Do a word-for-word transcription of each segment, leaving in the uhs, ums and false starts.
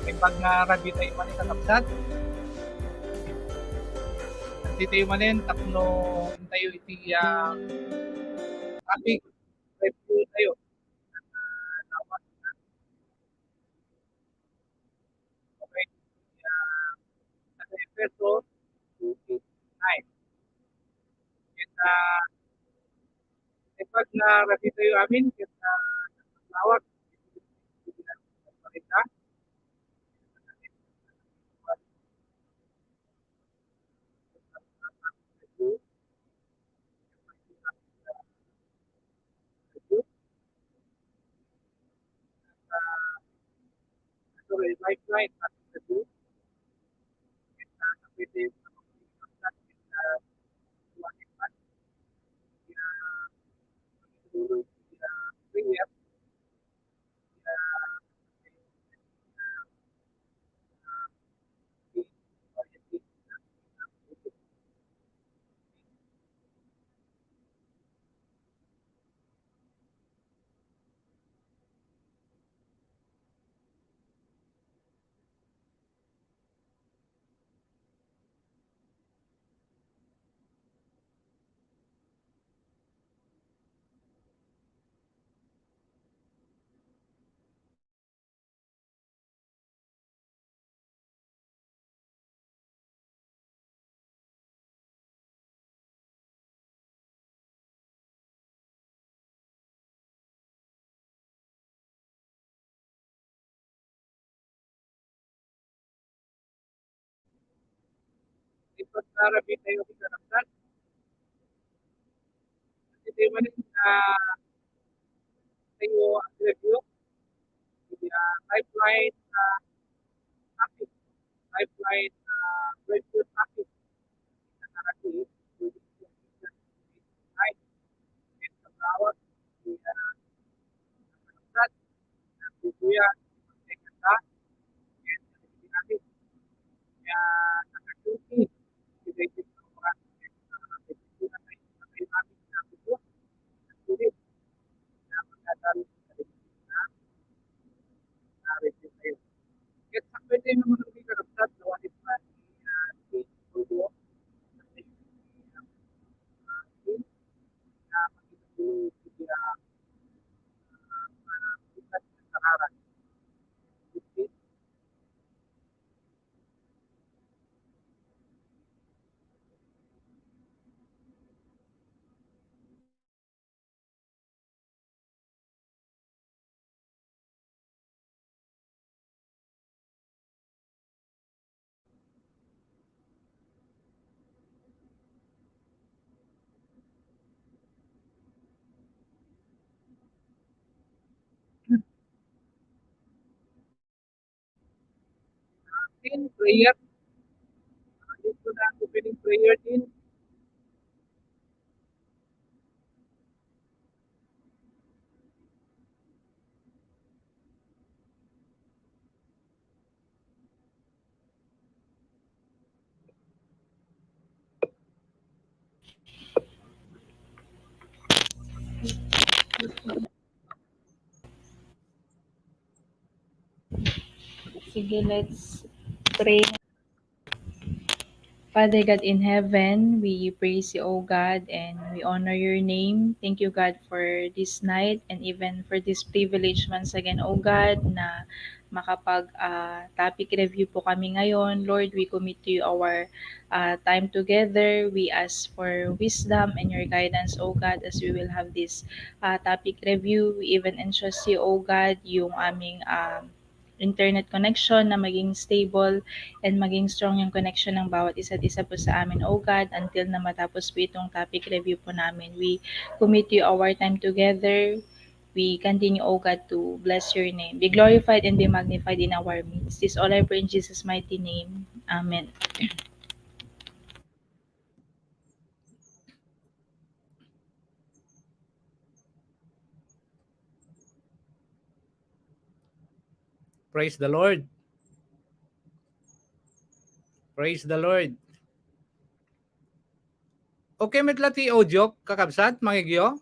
Naimbag nga rabii tayo manen, kakabsat. Ditoy manen tapno intayo iti, ah, traffic review tayo. Ah, dapat. Okay. Ah, sa Efeso two eight nine. Ket, ah, naimbag nga rabii tayo amin, ket, ah, nagtawag. Lifeline. Ipagkarabi tayo, kakabsat. Kasi tayo manen, ah, tayo ang review. Lifeline, ah, traffic. Lifeline, ah, review traffic. Atin, prayer. opening prayer, Tin. Sige, let's pray. Father God in heaven, we praise you, O God, and we honor your name. Thank you, God, for this night and even for this privilege once again, O God, na makapag, ah, topic review po kami ngayon. Lord, we commit to you our, ah, time together. We ask for wisdom and your guidance, O God, as we will have this, ah, topic review. We even entrust you, O God, yung aming, um, internet connection na maging stable and maging strong yung connection ng bawat isa't isa po sa amin, O God, until na matapos po itong topic review po namin. We commit to you our time together. We continue, O God, to bless your name. Be glorified and be magnified in our midst. This all I pray in Jesus' mighty name. Amen. Praise the Lord. Praise the Lord. Okay met la ti audio, kakabsat, mangigyo?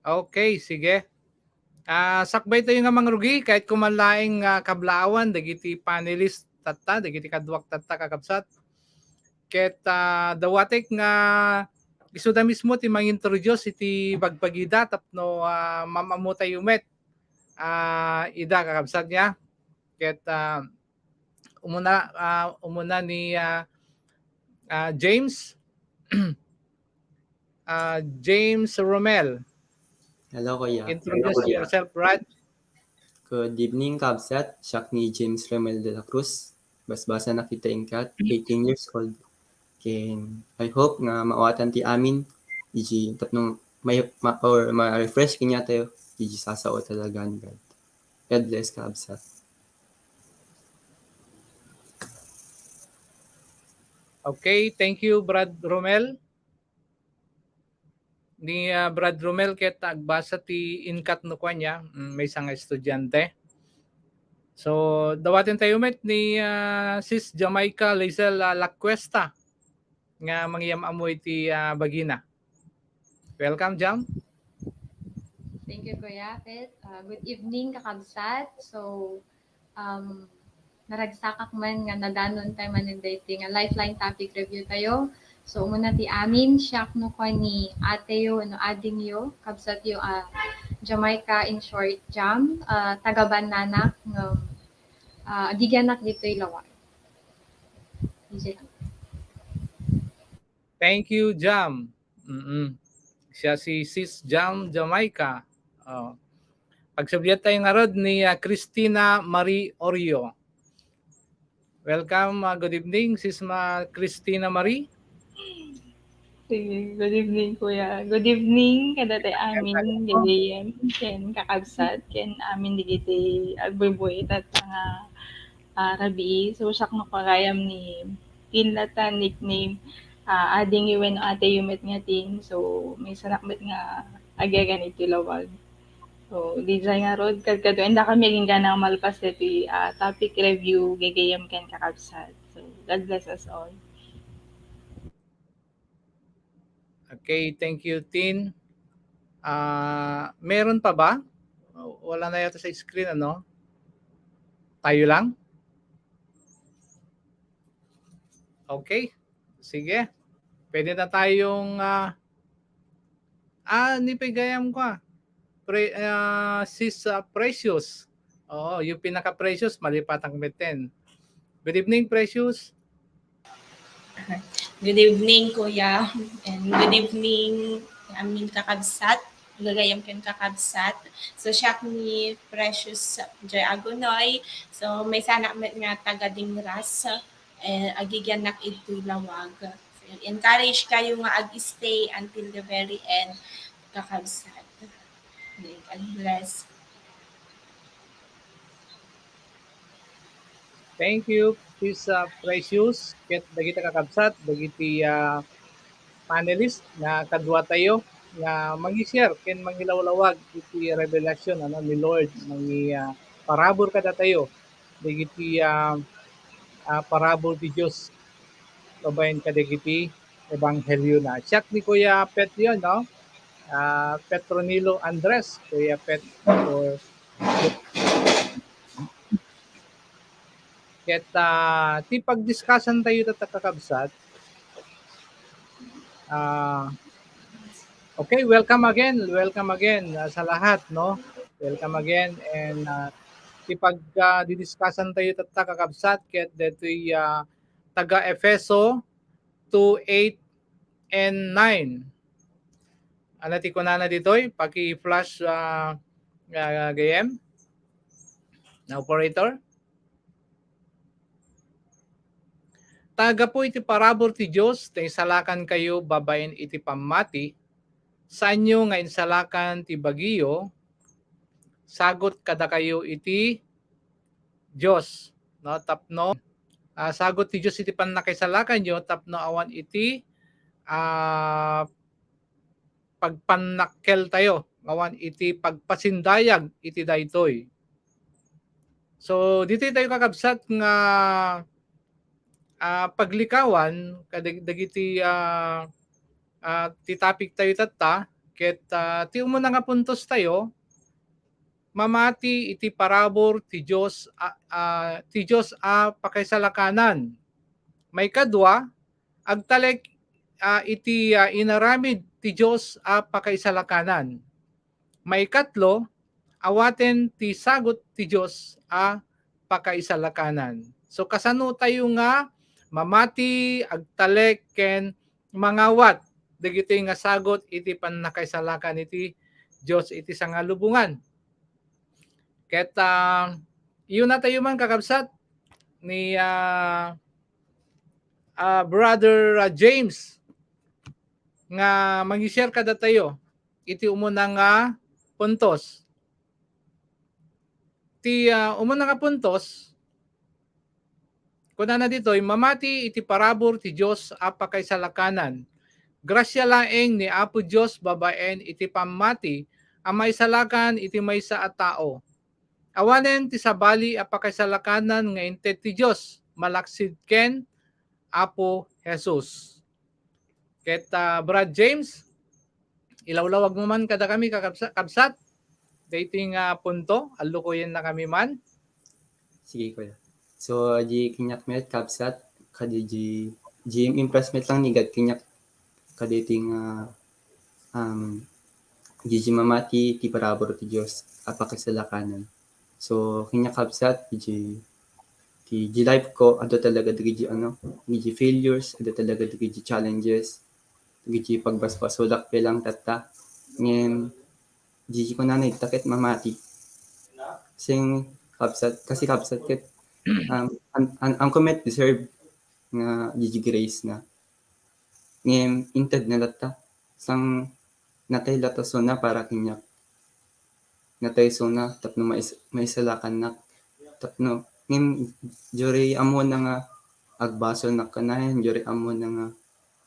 Okay, sige. Ah, sakbay tayo nga mangrugi, kahit kuman laeng, ah, kablaawan, dagiti panelist tatta, dagiti kaduak tatta, kakabsat. Ket, ah, dawatek nga isuda mismo ti mangintroduce iti bagbagida tapno, ah, maam-ammo tayo met, ah, ida, kakabsat, nia. Ket, ah, umuna, ah, umuna ni, ah, ah, James. Ah, James Romel. Hello, kuya. Introduce yourself, Brad. Good evening, kabsat. Siak ni James Romel de la Cruz. Basbasanak ita Incat, eighteen years old. Ken I hope nga maawatan ti amin iti tapno may, ma-, or ma-refresh kaniatayo iti sasao talaga ni God. God bless, kabsat. Okay, thank you, Brad Romel. Ni, ah, Brad Romel ket agbasa ti Incat no kuan, nia, mm, maysa nga estudiante. So, dawaten tayo met ni, ah, Sis Jamaica Lizelle, ah, Lacuesta nga mangyam-ammo iti, ah, bagina. Welcome, Jam. Thank you, Kuya Pet. Ah, good evening, kakabsat. So, um, naragsakak man nga nadanon tayo manen daytoy nga Lifeline topic review tayo. So, umuna ti amin, siak no kuan ni ateyo, ano, adingyo, kabsatyo, ah, Jamaica, in short, Jam, ah, taga Bannannak, nga, ah, agigiannak ditoy Laoag. Thank you, Jam. Mm-mm. Siya si Sis Jam Jamaica. Oh. Pagsablian tayo ngarud ni, ah, Christina Marie Orio. Welcome, ah, good evening, Sis Ma-, Christina Marie. Sige, good evening, Kuya. Good evening kadatayo amin, gagayyem, ken kakabsat, ken amin dagiti agbubuy ita nga, ah, rabii. So, siak no gagayem ni Tin latta nickname, ah, adingyo wenno ateyo met nga Tin. So, maysanak met nga agiagan iti Laoag. So, diay ngarud, kadkadua, inda kami agingga nga malpas ditoy, ah, topic review, gagayyem ken kakabsat. So, God bless us all. Okay, thank you, Tin. Ah, meron pa ba? Wala na yata sa screen, ano? Tayo lang? Okay. Sige. Pwede na tayong, ah, ah, ni pay gayam ko, ah. Pre-, ah, Sis, ah, Precious. Oo, yung pinaka-Precious, malipatak meten. Good evening, Precious. Good evening, Kuya. And good evening, amin kakabsat. Gagayam ken kakabsat. So, siak ni Precious Joy Agunoy. So, maysanak met nga taga Dingras. Eh, agigiannak iti Laoag. So, encourage kayo nga ag-stay until the very end, kakabsat. God bless. Thank you, Sis, ah, Precious, ket dagiti kakabsat, dagiti, ah, panelist nga kaduatayo nga mangi-share ken mangilawlawag iti revelasyon, ano, ni Lord, mangi-, ah, parabur kadatayo dagiti, ah, ah, parabur ti Dios babaen kadagiti ebanghelio na. Siak ni Kuya Pet yun, no? Ah, Petronilo Andres, Kuya Pet, or Ket, ah, ti pagdiscussion tayo tatta, kakabsat. Ah, okay, welcome again. Welcome again, ah, sa lahat, no? Welcome again. And, ah, ti pag, ah, didiscussion tayo tatta, kakabsat, ket detoy, ah, taga Efeso two, eight, and nine. Ano ti kunana ditoy? Paki-flash, ah, ah, gayem. Na operator. Ta gapu iti parabur ti Dios, ta insalakankayo babaen iti pammati, saanyo nga insalakan ti bagiyo, sagut kadakayo iti Dios, no? Tapno, ah, sagut ti Dios iti pannakaisalakanyo, tapno awan iti, ah, pagpannakkeltayo, awan iti pagpasindayag iti daytoy. So, ditoy tayo, kakabsat, nga, ah, paglikawan kadag-, dagiti, ah, ah, ti topic tayo tatta, ket, ah, ti umuna nga puntos tayo, mamati iti parabur ti Dios a, a, ti Dios a pakaisalakanan. Maikadua, agtalek, ah, iti, ah, inaramid ti Dios a pakaisalakanan. Maikatlo, awaten ti sagut ti Dios a pakaisalakanan. So, kasano tayo nga mamati, agtalek, ken mangawat dagitoy nga sagut iti pannakaisalakan iti Dios iti sangalubongan. Ket, ah, iyuna tayo man, kakabsat, ni, ah, ah, Brother, ah, James nga mangi-share kadatayo iti umuna nga puntos. Ti, ah, umuna nga puntos, kunana ditoy, mamati iti parabur ti Dios a pakaisalakanan. Grasia laeng ni Apo Dios babaen iti pammati a maisalakan iti maysa a tao. Awanen ti sabali a pakaisalakanan nga inted ti Dios malaksid ken Apo Jesus. Ket, ah, Brad James, ilawlawag mo man kadakami, kakabsa-, kabsat, daytoy nga punto, allukuyennakami man. Sige, kuya. So, di kaniak met, kabsat, kadi di, di impress met lang ni Gad kaniak, kadi ti nga, um, di, di mamati ti parabur ti Dios a pakaisalakanan. So, kaniak, kabsat, di, di, di life ko, adu talaga dagiti, ano, dagiti failures, adu talaga dagiti challenges, dagiti pagbasbasolak pay lang tatta. Ngem, di, di kunana ita ket mamati. Sing kabsat, kasi kabsat ket, um, an, an, an ko met deserve nga di, di grace na. Ngem, inted na latta. Sang natay latta sona para kaniak. Natay sona tapno mais-, maisalakannak. Tapno, ngem, duri ammona nga agbasolnak kaniana, duri ammona nga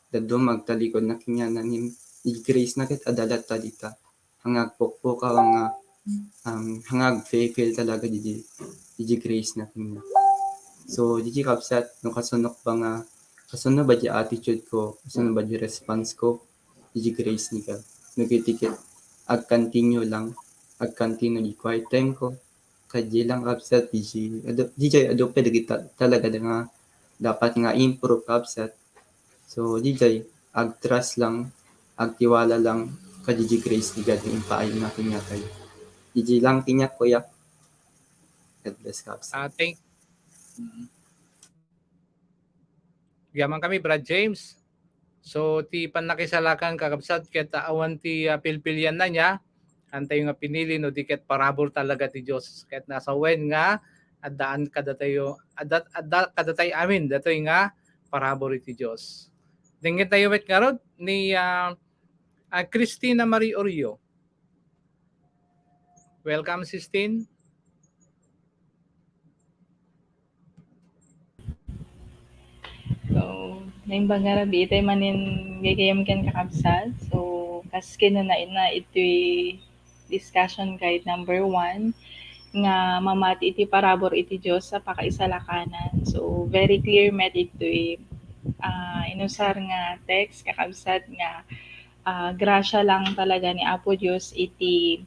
dadduma nga agtalikod na kaniana, ngem, di grace na ket adda latta dita. Nga agpukpukaw nga, um, nga agfail talaga di, di, di grace na kaniana. So, di, di kabsat, no kasunok ba nga, kasuno ba di attitude ko, kasuno ba di response ko, di grace ni God. No ket ket, ag-continue lang, ag-continue di quiet time ko. Kadi lang, kabsat, di, adu, di jay adu pay dagita-, talaga da nga dapat nga improve, kabsat. So, di jay, ag-trust lang, agtiwala lang, kadi di grace ni God nga impaay na kaniak. Di jay lang kaniak, kuya. God bless, kabsat. Ah, thank, mm. Yaman kami, Brad James. So, ti pannakisalakan, kakabsat, ket awan ti, ah, pilpilianna nia, antayo nga pinili no di ket parabur talaga ti Dios. Ket nasawen nga addaan kadatayo, adda, adda kadatay amin, datoy nga parabur iti Dios. Denggen tayo met ngarud ni, ah, ah, Christina Marie Orio. Welcome, Sistine. Naimbag nga rabii itay manen gayyem ken kakabsat. So, kas kinunana itoy discussion guide number one, nga mamati iti parabur iti Dios a pakaisalakanan. So, very clear met itoy, ah, inusar nga text, kakabsat, nga, ah, grasya lang talaga ni Apo Dios iti,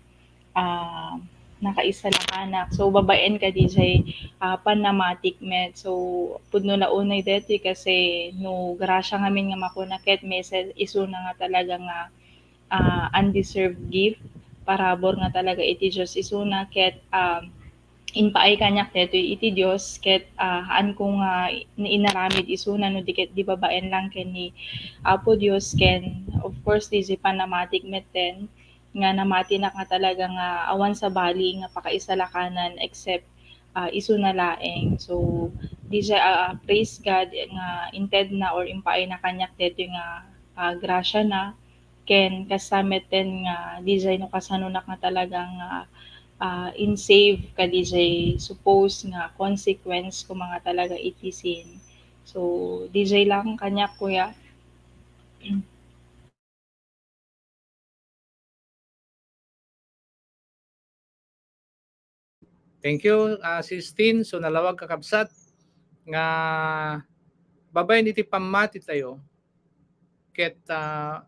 ah, nakaisalakanak. So, babaen kadi jay, ah, panamatik met. So, pudno la unay detoy kasi no grasya ngamin nga makuna ket mesen isuna nga talaga nga, ah, undeserved gift, parabur nga talaga iti Dios isuna ket, ah, impaay kaniak detoy iti Dios ket, ah, haanko nga inaramid isuna no di ket di babaen lang ken ni Apo Dios ken of course diay panamatik metten nga namatinak nga talaga nga awan sabali nga pakaisalakanan except, ah, isuna laeng. So, diay, ah, praise God nga intedna or impaayna kaniak detoy nga, ah, grasya na. Ken kasta metten nga diay no kasanonak nga talaga nga, ah, insave kadiay suppose nga consequence koma nga talaga iti sin. So, diay lang kaniak, kuya. Thank you, ah, Sis Tin. So, nalawag, kakabsat, nga babaen iti pammatitayo, ket, ah,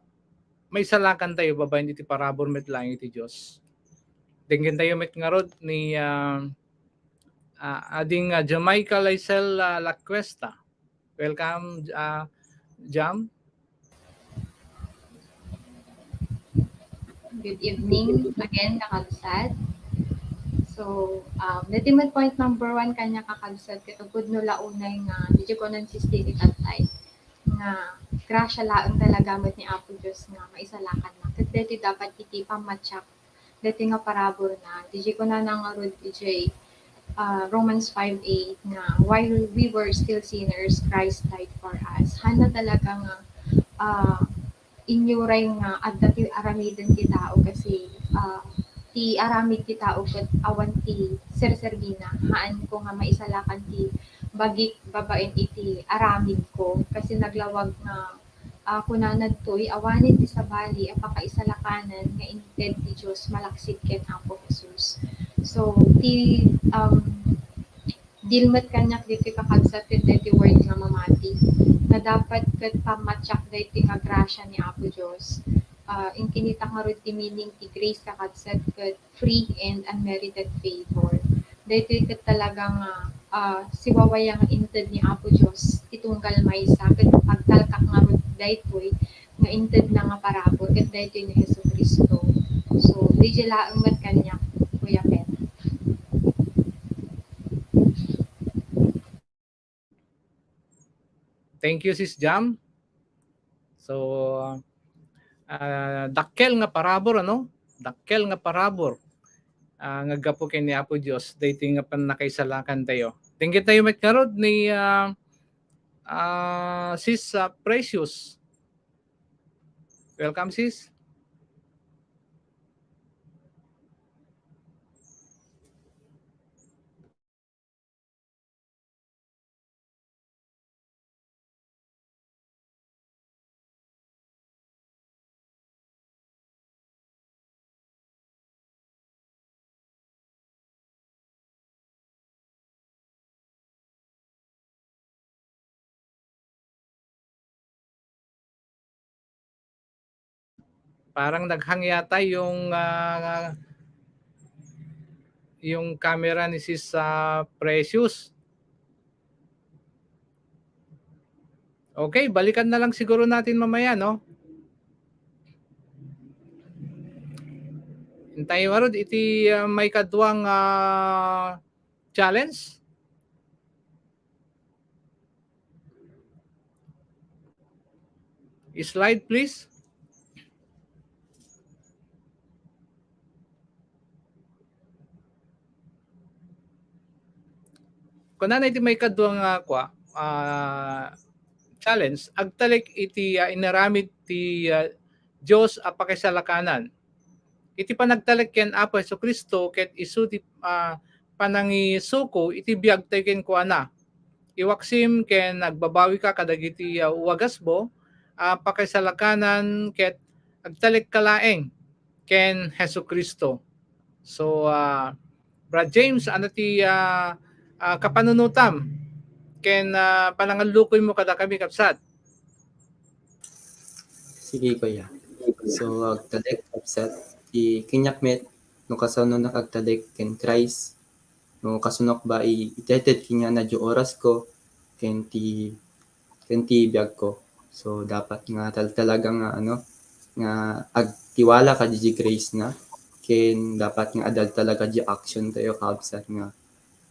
maisalakantayo babaen iti parabur met laeng iti Dios. Denggentayo met ngarud ni, ah, ah, ading, ah, Jamaica Lysel, ah, Lacuesta. Welcome, ah, Jam. Good evening again, kakabsat. So, um, daytoy met point number one kaniak, kakabsat, ket pudno la unay nga, diay kunan, Sis Tin, itattay nga grasya laeng talaga met ni Apo Dios nga maisalakanna. Ket daytoy dapat iti pammatiak daytoy nga paraburna. Diay kunana ngarud idiay, ah, Romans five eight nga, "While we were still sinners, Christ died for us." Haanna talaga nga, ah, inyuray nga adda ti aramiden ti tao kasi, ah, ti aramid ti tao ket awan ti serserbina. Haanko nga maisalakan ti bagik babaen iti aramidko kasi naglawag nga, ah, kunana ditoy, awanen ti sabali a pakaisalakanan nga inted ti Dios malaksid ken Apo Jesus. So, ti, um, deal met kaniak ditoy, kakabsat, ket daytoy word nga mamati, nga dapat ket pammatiak daytoy nga grasya ni Apo Dios. Ah, inkinitak ngarud ti meaning ti grace, kakabsat, ket free and unmerited favor. Daytoy ket talaga nga, ah, siwawaya nga inted ni Apo Dios ti tunggal maysa ket agtalkak ngarud daytoy nga intedna nga parabur ket daytoy ni Jesu-Cristo. So, diay laeng met kaniak, Kuya Pet. Thank you, Sis Jam. So, ah, dakkel nga parabur, ano? Dakkel nga parabur, ah, nga aggapu ken ni Apo Dios, daytoy nga pannakaisalakantayo. Denggetayo met ngarud ni, ah, ah, Sis, ah, Precious. Welcome, Sis. Parang naghang yata yung, ah, yung camera ni Sis, ah, Precious. Okay, balikan na lang siguro natin mamaya, no? Intayo ngarud iti, ah, maikadua nga, ah, challenge. Slide, please. Kunana iti maikadua nga kua, ah, challenge, agtalek iti, ah, inaramid ti, ah, Dios a pakisalakanan. Iti panagtalek ken Apo Jesu-Cristo ket isu ti, ah, panangisuko iti biagtayo kenkuana. iwaksim ken agbabawika kadagiti, ah, wagasmo a pakaisalakanan ket agtalekka laeng ken Jesu-Cristo. So, ah, Brad James, ania ti, ah, ah, kapanunotam ken, ah, panangallukoymo kadakami, kabsat? Sige, kuya. So, agtalek, kabsat, ti kaniak met, no kasanonak agtalek ken Christ, no kasanok ba i-, iteted kaniana ti orasko ken ti, ken ti biagko. So, dapat nga tal-, talaga nga, ano, nga agtiwala ka diay grace na, ken dapat nga adal talaga diay action tayo, kabsat, nga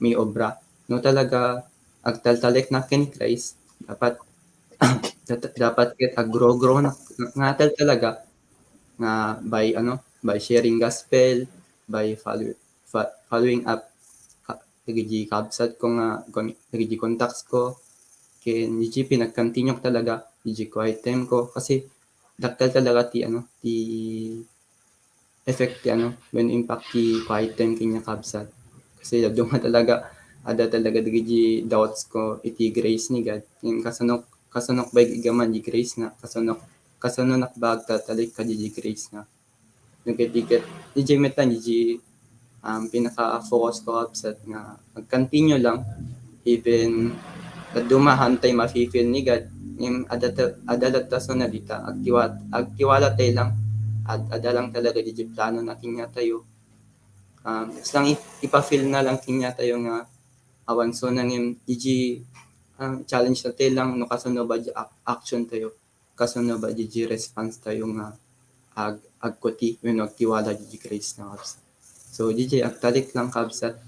may obra. No talaga agtaltalek na ken Christ, dapat, dat-, dapat ket aggrow-grow na, nga tal talaga nga by, ano, by sharing gospel, by follow-, fo-, following up ka-, dagiti kabsat ko nga kon-, dagiti contacts ko, ken diay pinagcontinue talaga diay quiet time ko, kasi dakkel talaga ti, ano, ti effect ti, ano, wenno impact ti quiet time kaniak, kabsat. Kasi dadduma talaga, adda talaga dagiti doubts ko iti grace ni God. Ngem kasano, kasano ba iggaman diay grace na? Kasano, kasanonak ba agtaltalek kadi diay grace na? No ket di ket, diay met diay, um, pinaka-focus ko, kabsat, nga mag-continue lang. Even dadduma, haantay mafi-feel ni God, ngem adda ta-, adda latta so nadita, agtiwa-, agtiwala tayo lang, ad-, adda lang talaga diay plano na kaniatayo. Um, basta lang i-, ipa-feel na lang kaniatayo nga awan so na ngem diay, um, challenge na tayo lang no kasano ba diay ac-, action tayo. Kasano ba diay response tayo nga ag-, agkuti wenno agtiwala diay grace na, kabsat. So, diay agtalek lang, kabsat,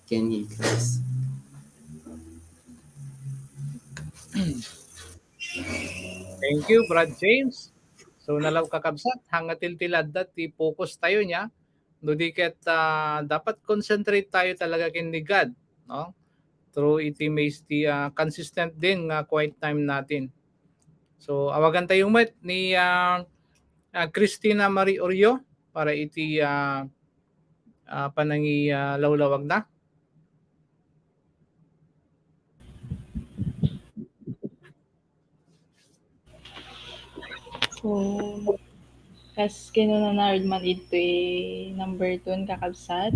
ken ni Christ. Thank you, Brad James. So, nalawag, kakabsat, haan nga tiltilada ti focus tayo niya. No di ket, ah, dapat concentrate tayo talaga ken ni God, no? Through iti may-, ti, ah, consistent din nga quiet time natin. So, awagan tayo met ni, ah, ah, Christina Marie Orio para iti, ah, ah, panangi-, ah, lawlawag na. So, kas kinunana rod man iti number two, kakabsat,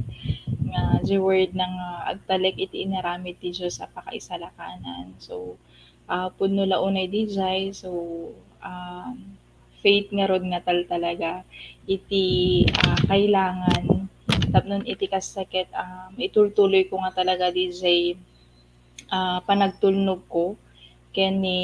nga diay word na nga agtalek iti inaramid ti Dios a pakaisalakanan. So, ah, pudno la unay diay, so, um, faith ngarud nga tal-, talaga iti, ah, kailangan tapno iti kasta ket, um, itultuloy ko nga talaga diay, ah, panagtulnog ko ken ni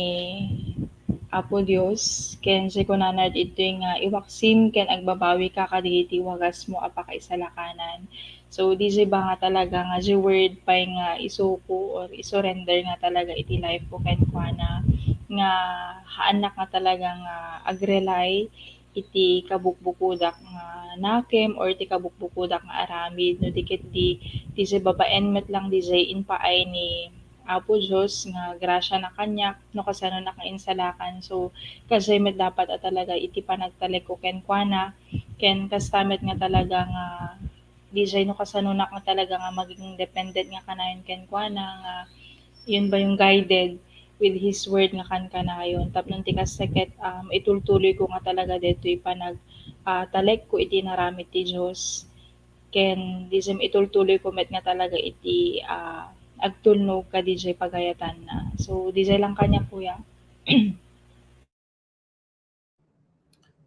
Apo Dios, ken diay kunana ditoy nga iwaksim ken agbabawi ka kadagiti wagasmo a pakaisalakanan. So, diay ba nga talaga nga diay word pay nga isuko or isurrender nga talaga iti life ko kenkuana, nga haannak nga talaga nga agrely iti kabukbukodak nga nakem or iti kabukbukodak nga aramid, no di ket di, diay babaen met lang diay impaay ni Apo Dios nga grasya na kaniak, no kasanonak nga insalakan. So, kasdiay met dapat a talaga iti panagtalek ko kenkuana, ken kasta met nga talaga nga diay no kasanonak nga talaga nga maging dependent nga kanayon kenkuana, nga yun ba yung guided with His Word nga kankanayon. Tapno ti kasta ket, um, itultuloy ko nga talaga detoy panag-, ah, talek ko iti inaramid ti Dios. Ken diay itultuloy ko met nga talaga iti, ah, agtulnog kadi diay pagayatanna. So, diay lang kaniak, kuya.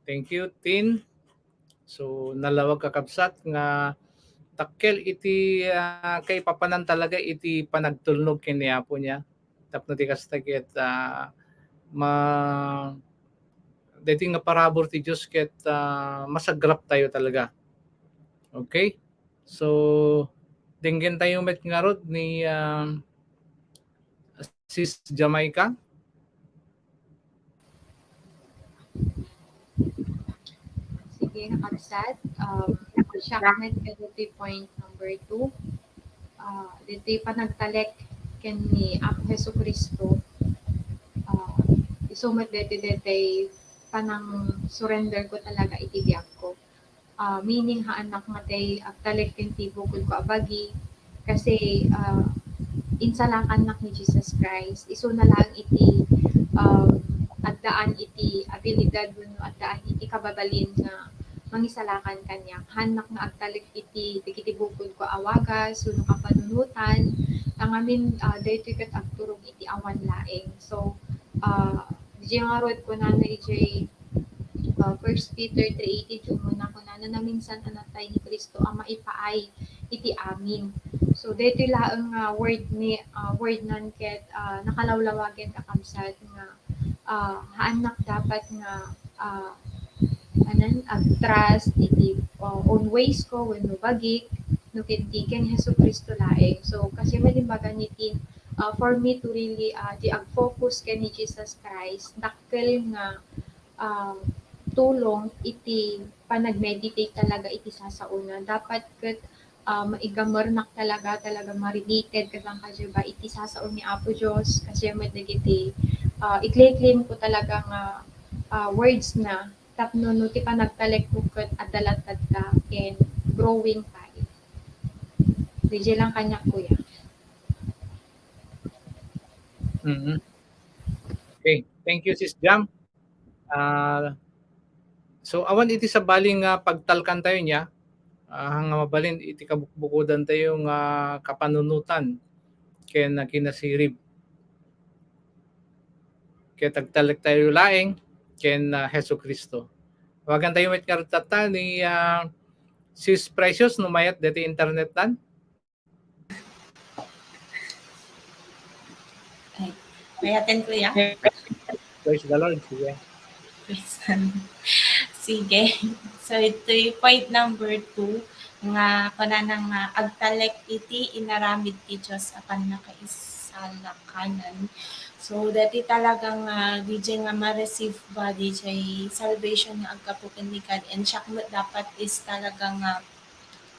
Thank you, Tin. So, nalawag, kakabsat, nga dakkel iti, ah, kaipapanan talaga iti panagtulnog ken ni Apo niya. Tapno ti kasta ket, ah, ma-, daytoy nga parabur ti Dios ket, ah, masagrap tayo talaga. Okay? So, denggen tayo met ngarud ni, ah, Sis Jamaica. Sige, kakabsat. Um, siak met kadagiti point number two. Ah, ditoy panagtalek ken ni Apo Jesu-Cristo. Ah, isu met ditoy, ditoy panang-surrender ko talaga iti biag ko. Ah, meaning, haannak nga tay agtalek ken ti bukodko a bagi. Kasi, ah, insalakannak ni Jesus Christ. Isuna laeng iti, um, addaan iti abilidad wenno addaan iti kababalin nga mangisalakan kaniak. Haannak nga agtalek iti, dagiti bukodko a wagas wenno kapanunotan. Ngamin, ah, daytoy ket agturong iti awan laeng. So, ah, diay ngarud, kunana idiay, ah, First Peter three eighteen, ti umuna, kunana, naminsan a natay ni Cristo a maipaay iti amin. So, daytoy laeng nga word ni, ah, word nan ket, ah, nakalawlawagen, kakabsat, nga, ah, haannak dapat nga, ah, anan, ag-trust iti, ah, own ways ko wenno bagik, no ket di ken Jesu-Cristo laeng. So, kasi malimbagan iti, ah, for me to really, ah, di ag-focus ken ni Jesus Christ, dakkel nga, ah, tulong iti panag-meditate talaga iti sasaona. Dapat ket, ah, maigamernak talaga, talaga ma-related kasta kadi ba iti sasao ni Apo Dios, kasi met dagiti, ah, i-claim ko talaga nga, ah, words na tapno no ti panagtalekko ket adda latta ken growing pa. Diay lang kaniak, kuya. Mhm. Okay. Thank you, Sis Jam. Ah, so, awan iti sabali nga pagtalkan tayo niya, ah, nga mabalin iti kabukbukodan tayo nga kapanunotan ken kinasirib. Ket agtalek tayo laeng ken, ah, Jesu-Cristo. Awagan tayo met ngarud tatta ni, ah, Sis Precious no mayat deti internet nan. Ay, mayaten, kuya? Praise the Lord. Sige. Praise the Lord. Sige. So, itoy point number two nga kunana nga agtalek iti inaramid ti Dios a pannakaisalakanan. So, dati talaga nga, ah, diay nga ma-receive ba diay salvation nga aggapu ken ni God, and siak met dapat is talaga nga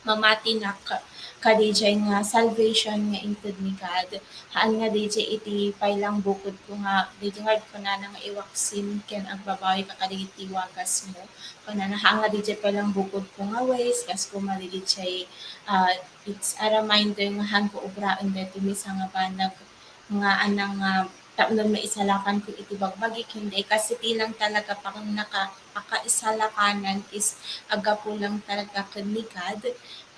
mamatinak ka-, kadiay nga salvation nga inted ni God. Haan nga diay iti pay lang bukodko nga, diay nga kunana nga iwaksin ken agbabawi ka kadagiti wagasmo. Kunana, haan nga diay pay lang bukodko nga ways, kas kuma diay, ah, it's a reminder nga haanko obraen daytoy maysa nga banag nga anang, ah, tapno maisalakanko iti bagbagik, hindi. Kasi ti lang talaga pannaka-, pakaisalakanan is aggapu lang talaga ken ni God.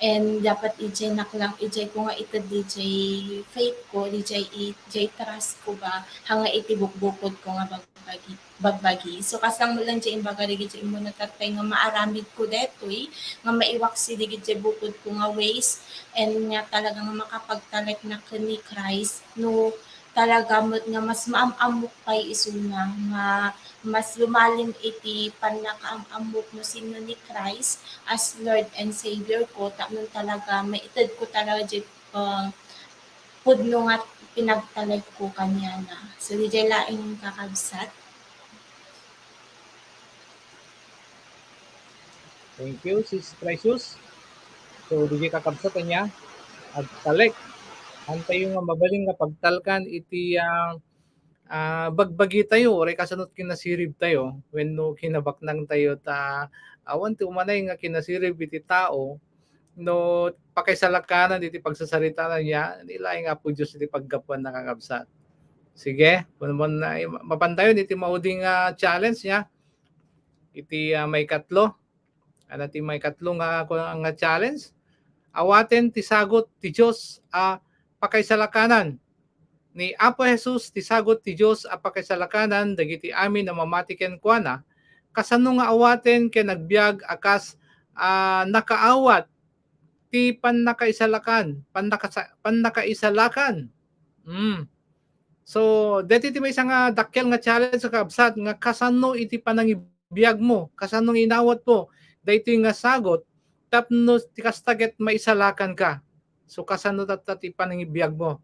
And dapat idiay nak lang, idiay ko nga ited diay faith ko, diay, diay trust ko ba, haan nga iti bukbukodko nga bagbagi, bagbagi. So, kasla met lang diay imbaga dagiti immuna tattay nga maaramidko daytoy, nga maiwaksi dagiti bukodko nga ways, and nga talaga nga makapagtaleknak ken ni Christ, no talaga met nga mas maam-ammok pay isuna, nga mas lumalim iti pannakaam-ammok no sino ni Christ as Lord and Savior ko, tapno talaga maited ko talaga diay, ah, pudno nga pinagtalekko kaniana. So, diay laeng, kakabsat. Thank you, Sis Precious. So, diay, kakabsat, ania, agtalek. Haan tayo nga mabalin nga pagtalkan iti, ah, ah, bagbagi tayo, uray kasano ti kinasirib tayo, wenno kinabaknang tayo ta awan ti umanay nga kinasirib iti tao, no pakaisalakanan iti pagsasarita na niya, ni laeng Apo Dios iti paggapuan na, kakabsat. Sige, kun-, kun-, na, mapan tayo iti maudi nga challenge niya. Iti, ah, maikatlo. Ano ti maikatlo nga, nga challenge? Awaten ti sagut ti Dios a pakaisalakanan. Ni Apo Jesus ti sagut ti Dios a pakaisalakanan dagiti amin a mamati kenkuana. Kasano nga awaten ken agbiag a kas, ah, nakaawat ti pannakaisalakan, pannakasa-, pannakaisalakan? Mm. So, daytoy ti maysa nga dakkel nga challenge, kakabsat, nga kasano iti panangibiagmo, kasano nga inawatmo daytoy nga sagut, tapno ti kasta ket maisalakanka. So, kasano tatta ti panangibiagmo?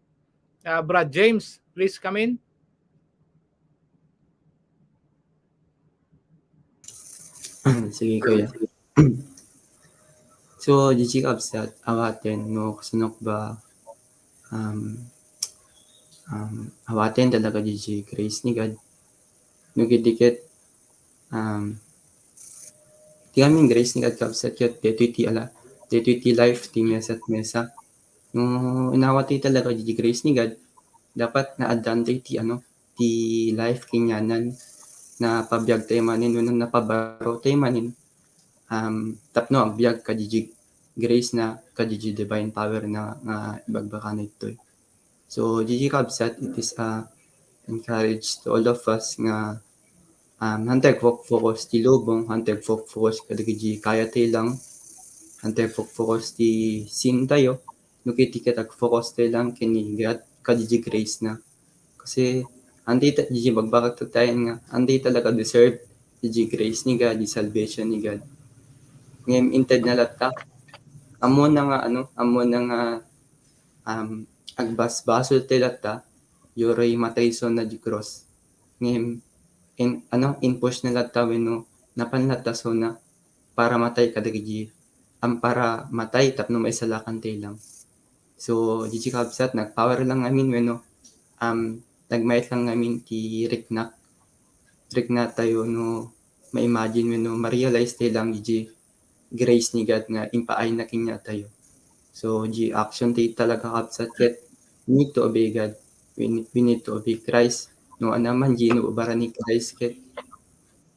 Ah, Brad James, please come in. Sige, kuya. So, diay, kakabsat, awaten no kasano ba, um, um, awaten talaga diay grace ni God. No ketdi ket, um, ti amin grace ni God, kakabsat, ket daytoy ti ala-, daytoy ti life ti mesa ket mesa. No inawat tayo talaga diay grace ni God, dapat naaddan tayo ti, ano, ti life kenkuana, napabiag tayo manen wenno napabaro tayo manen, um, tapno agbiag kadi diay grace na, kadi diay divine power na nga ibagbagana ditoy. So, diay kabsat, it is a encourage to all of us nga, um, haantayo agfo-focus ti lubong, haantayo agfo-focus kadagiti kaya tayo lang, haantayo agfo-focus ti sin tayo, no ket ti ket agfocus tayo lang ken ni God, kadi diay grace na. Kasi, haantayo ta-, diay bagbagak tayo nga, haantayo talaga deserve diay grace ni God, diay salvation ni God. Ngem inted na latta, ammona nga, ano, ammona nga, um, agbasbasol tayo latta, uray matay isuna diay krus. Ngem, in, ano, in-push na latta wenno napan latta isuna para matay kadagiti, um, para matay tapno maisalakan tayo lang. So, diay kabsat, nag-power lang ngamin wenno, um, nagmayat lang ngamin ti riknak. Riknatayo no ma-imagine wenno ma-realize tayo lang diay grace ni God nga impaayna kaniatayo. So, diay action tayo talaga, kabsat, ket we need to obey God. We need, we need to obey Christ. No, ania man diay inubaran ni Christ ket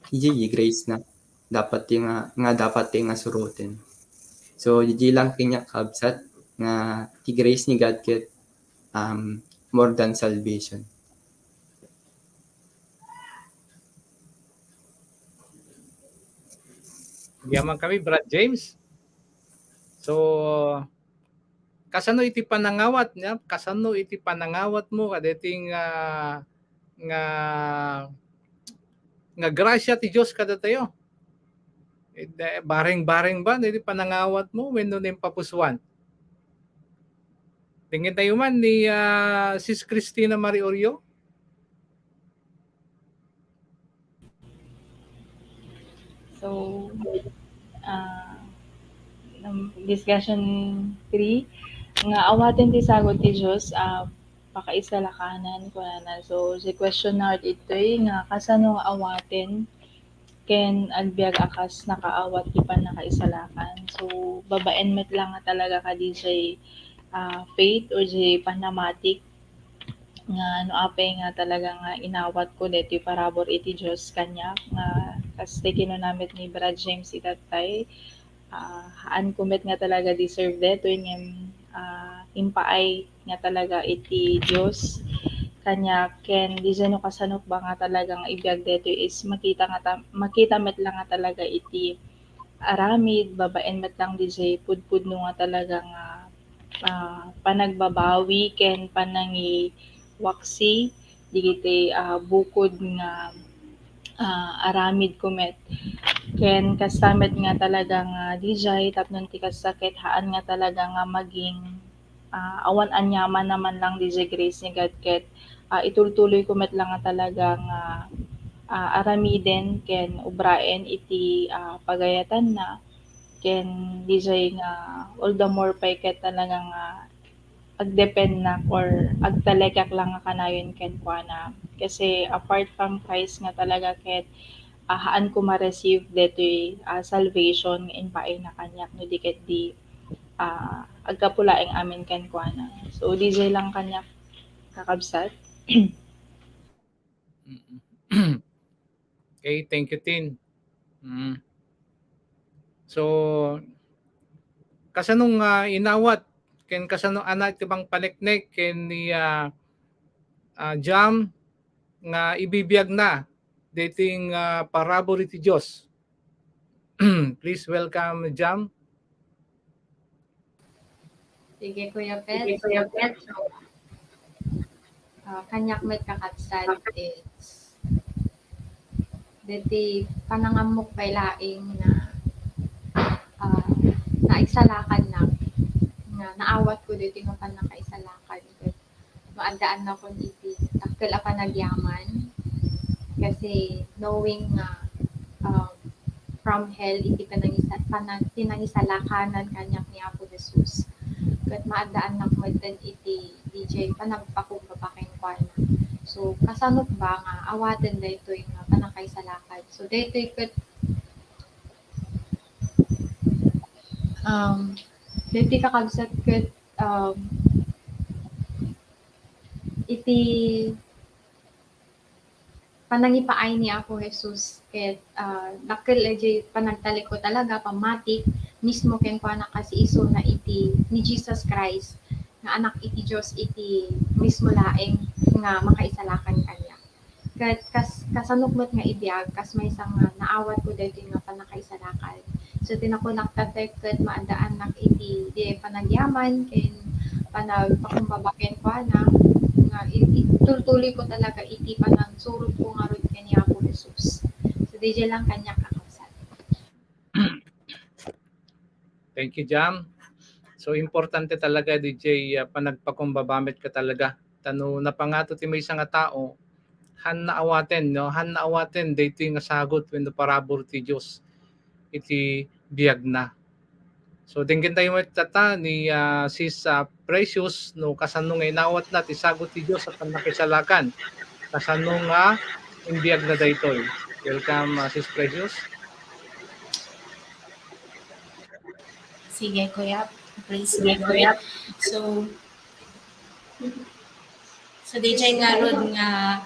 diay grace na dapat ti nga, nga dapat ti nga suroten. So, diay lang kaniak, kabsat, nga ti grace ni God ket, um, more than salvation. Agyamankami, Brad James. So, kasano iti panangawat, nia? Kasano iti panangawatmo kadaytoy nga, nga, nga grasia ti Dios kadatayo? Eh, da-, bareng-bareng ba iti panangawatmo wenno no impapusuan? Dengngentayo man ni, ah, Sis Christina Marie Orio. So, ah, um, discussion three, nga awaten ti sagut ti Dios, ah, pakaisalakanan, kunana. So, diay question na ditoy nga kasano nga awaten ken agbiag a kas nakaawat ti pannakaisalakan. So, babaen met la nga talaga kadi diay, ah, faith or diay panamatik nga no apay nga talaga nga inawatko daytoy parabur iti Dios kaniak, nga kas ti kinuna met ni Brad James itattay, ah, haanko met nga talaga deserve daytoy ngem, ah, impaay nga talaga iti Dios kaniak, ken diay no kasano ba nga talaga nga ibiag daytoy is makita nga ta-, makita met la nga talaga iti aramid, babaen met lang diay pudpudno nga talaga nga, ah, panagbabawi ken panangiwaksi dagiti, ah, bukod nga, ah, aramidko met. Ken kasta met nga talaga nga diay, tapno ti kasta ket haan nga talaga nga maging, ah, awan aniaman a man lang diay grace ni God ket, ah, itultuloyko met la nga talaga nga, ah, aramiden ken ubraen iti, ah, pagayatanna. Ken diay nga all the more pay ket talaga nga agdepennak or agtalekak la nga kanayon kenkuana. Kasi apart from Christ nga talaga ket, ah, haanko ma-receive daytoy, ah, salvation nga impaayna kaniak no di ket di, ah, aggapu laeng amin kenkuana. So, diay lang kaniak, kakabsat. Mm. Okay, thank you, Tin. Mm. So, kasano nga inawat ken kasano a naitibang paneknek ken ni, ah, ah, Jam nga ibibiagna daytoy nga parabur iti Dios? Please welcome, Jam. Sige, Kuya Pet. Sige, Kuya Pet. So, ah, kaniak met, kakabsat, it's daytoy panangammok pay laeng na, ah, naisalakannak, nga naawatko daytoy nga pannakaisalakan. Ket maaddaannakon iti dakkel a panagyaman. Kasi knowing nga, um, from hell iti panangisa-, panang-, pinangisalakanan kaniak ni Apo Jesus, ket maaddaannak metten iti diay panagpakumbaba kenkuana. So, kasano ba nga awaten daytoy nga pannakaisalakan? So, daytoy ket, um, daytoy, kakabsat, ket um, iti panangipaay ni Apo Jesus ket, ah, dakkel daydiay panagtalekko talaga, pammatik mismo kenkuana kasi isuna iti ni Jesus Christ nga Anak iti Dios iti mismo laeng nga makaisalakan kaniak. Ket kas-, kasanok met nga ibiag, kas maysa nga naawatko daytoy nga pannakaisalakan. So, ti nakunak tatta ket maaddaannak iti di panagyaman ken panagpakumbaba kenkuana nga i-, itultuloyko talaga iti panangsurotko ngarud ken ni Apo Jesus. So, daydiay lang kaniak, kakabsat. Thank you, Jam. So, importante talaga, daydiay, ah, panagpakumbaba met ka talaga. Ta no napangato ti maysa nga tao, haanna awaten, no? Haanna awaten daytoy nga sagut wenno parabur ti Dios iti biagna. So, denggen tayo met tatta ni, ah, Sis, ah, Precious, no, kasano nga inawatna ti sagut ti Dios a pannakaisalakan. Kasano nga imbiagna daytoy. Welcome, ah, Sis Precious. Sige, Kuya. Praise the Lord. So, so, daydiay ngarud nga,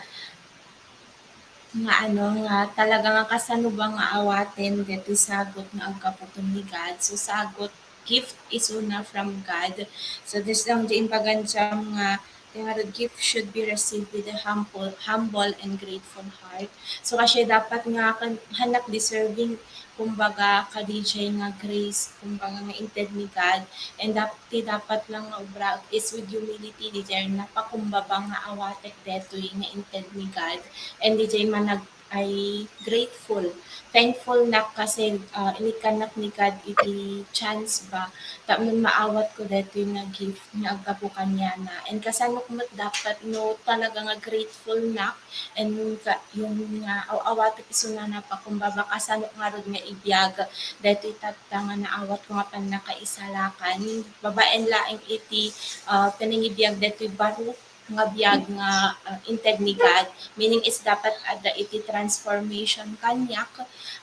nga ano, nga talaga nga kasano ba nga awaten daytoy sagut nga aggapu ken ni God. So, sagut, gift isuna from God. So, this lang di imbagan jam nga, ti ngarud gift should be received with a humble, humble and grateful heart. So, kasi dapat nga kan-, hanak deserving, kumbaga, kadaydiay nga grace, kumbaga, nga inted ni God. And dap-, ti dapat lang nga obra is with humility, daydiay napakumbaba nga awatek daytoy nga inted ni God. And daydiay manag-, ay grateful, thankful nak kasi, ah, inikkannak ni God iti chance ba tapno maawatko daytoy nga gift nga aggapu kaniana. And kasanok met dapat no talaga nga grateful nak, and ka-, yung nga aw-awatek isuna napakumbaba, kasanok ngarud nga ibiag daytoy tatta nga naawatko nga pannakaisalakan. Babaen laeng iti, ah, panangibiag daytoy baro nga biag nga, ah, inted ni God, meaning is dapat adda iti transformation kaniak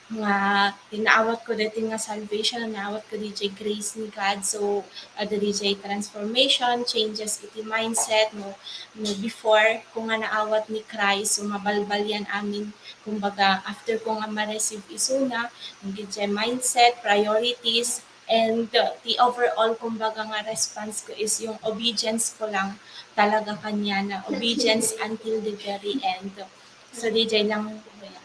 nga naawatko daytoy nga salvation, naawatko daydiay grace ni God. So, adda daydiay transformation, changes iti mindset, no, no before ko nga naawat ni Christ, so mabalbalian amin, kumbaga, after ko nga ma-receive isuna, daydiay mindset, priorities, and, uh, the overall, kumbaga nga, response ko is yung obedience ko lang talaga kaniana, obedience until the very end. So, daydiay lang, Kuya.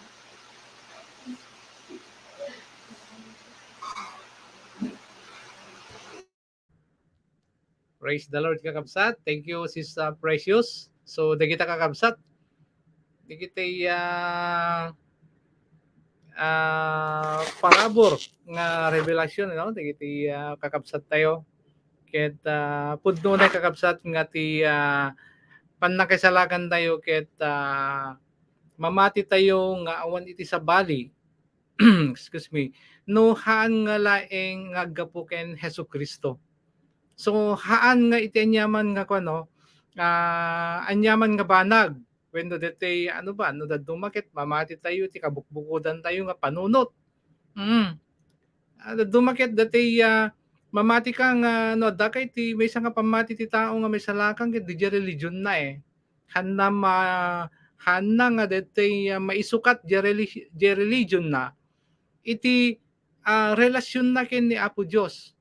Praise the Lord, kakabsat. Thank you, Sis, uh, Precious. So, dagita, kakabsat, dagiti, ah, ah, parabur nga revelasyon, no? Dagiti, ah, kakabsat tayo. Ket, ah, pudno na, kakabsat, nga ti, ah, pannakaisalakan tayo ket, ah, mamati tayo nga awan iti sabali, excuse me, no haan nga laeng nga aggapu ken Jesu-Cristo. So, haan nga iti aniaman nga kuan, no, ah, aniaman nga banag, wenno ditoy, ano ba, no dadduma ket mamati tayo iti kabukbukodan tayo nga panunot. Mm. Ah, dadduma ket ditoy, ah, mamati ka nga, no, adda ka iti maysa nga pammati ti tao nga maisalakan ket diay religion na, eh. Haanna ma-, haanna nga ditoy, ah, maisukat diay reli-, diay religion na iti, ah, relasionna ken ni Apo Dios,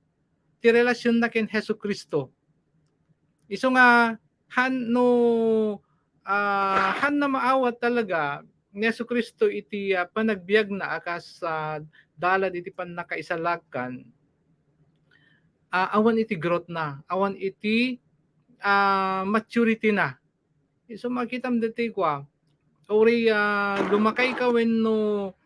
ti relasionna ken Jesu-Cristo. Isu nga, han-, no, ah, haanna maawat talaga ni Jesu-Cristo iti, ah, panagbiagna a kas, ah, dalan iti pannakaisalakan, ah, awan iti growth na, awan iti, ah, maturity na. Isu makitam ditoy kua, uray, ah, lumakay ka wenno,